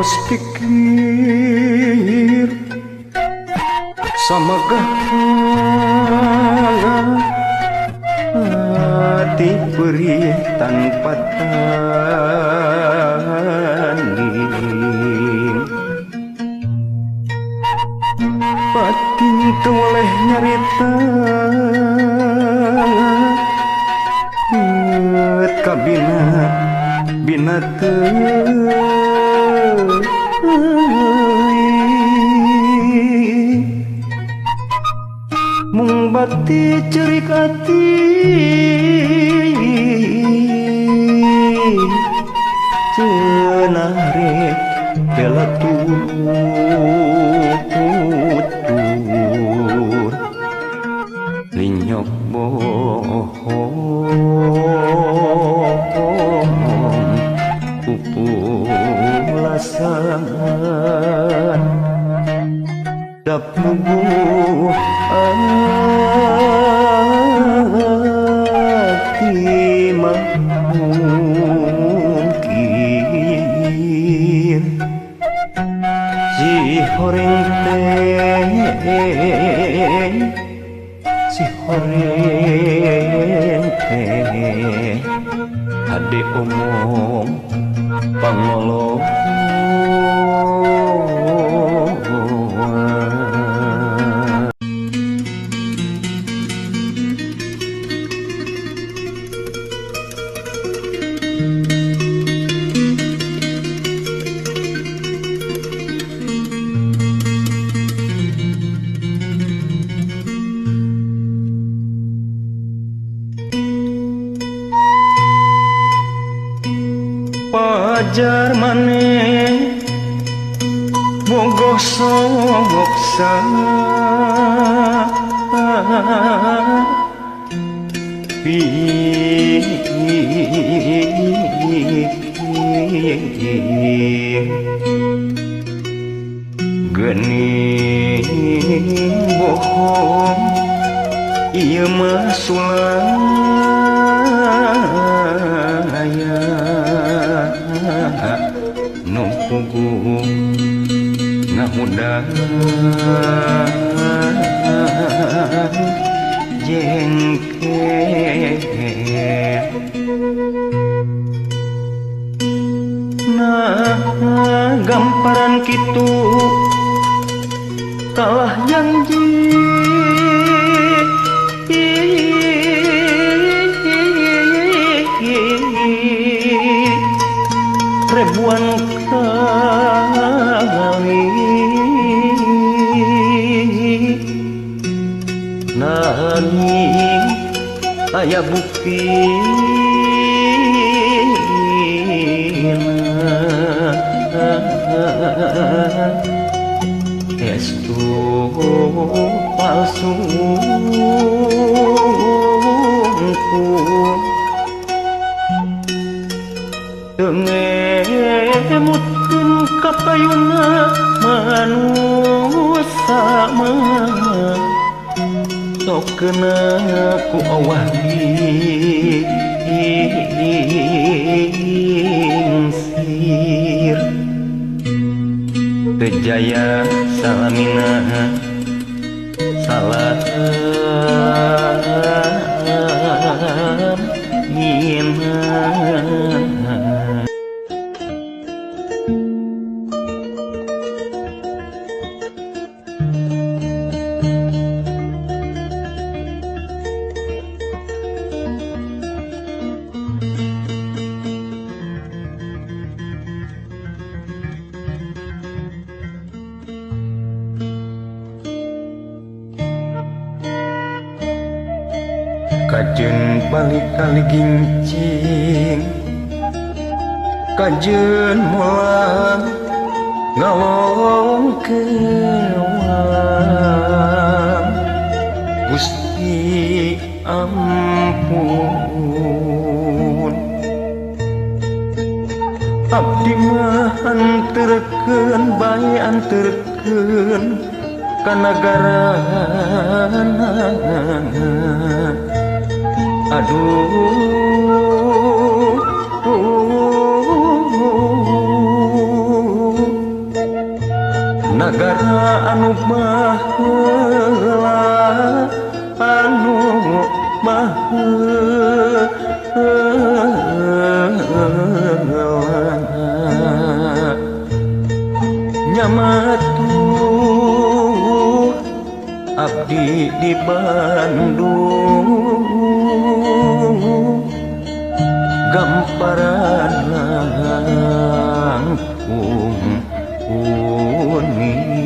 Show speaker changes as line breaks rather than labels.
Kos pikir samagah hati perih tanpa tanding. Batin toleh nyarita kabina bina teuing mung bati cerik ati cenah rek bela tutur linyok bohong pupulasan dapuguh ati mah mungkin si horeng teh si horeng teh hade omong pangoloan. Pajar maneh bogoh sok geuning bohong ieu mah sulaya nu puguh ngahudang jengkel. Nah gamparan kitu kalah janji ribuan kali nanging aya bukti estu palsu ngemutkeun kapayuna manusa mah sok kena ku awah gingsir teu jaya salamina salam mina. Kajeun balik kali gincing kajeun moal ngalong kewang Gusti ampun abdi mah anterkeun bae anterkeun ka nagarana. Aduh di Bandung gamparan langkung uning.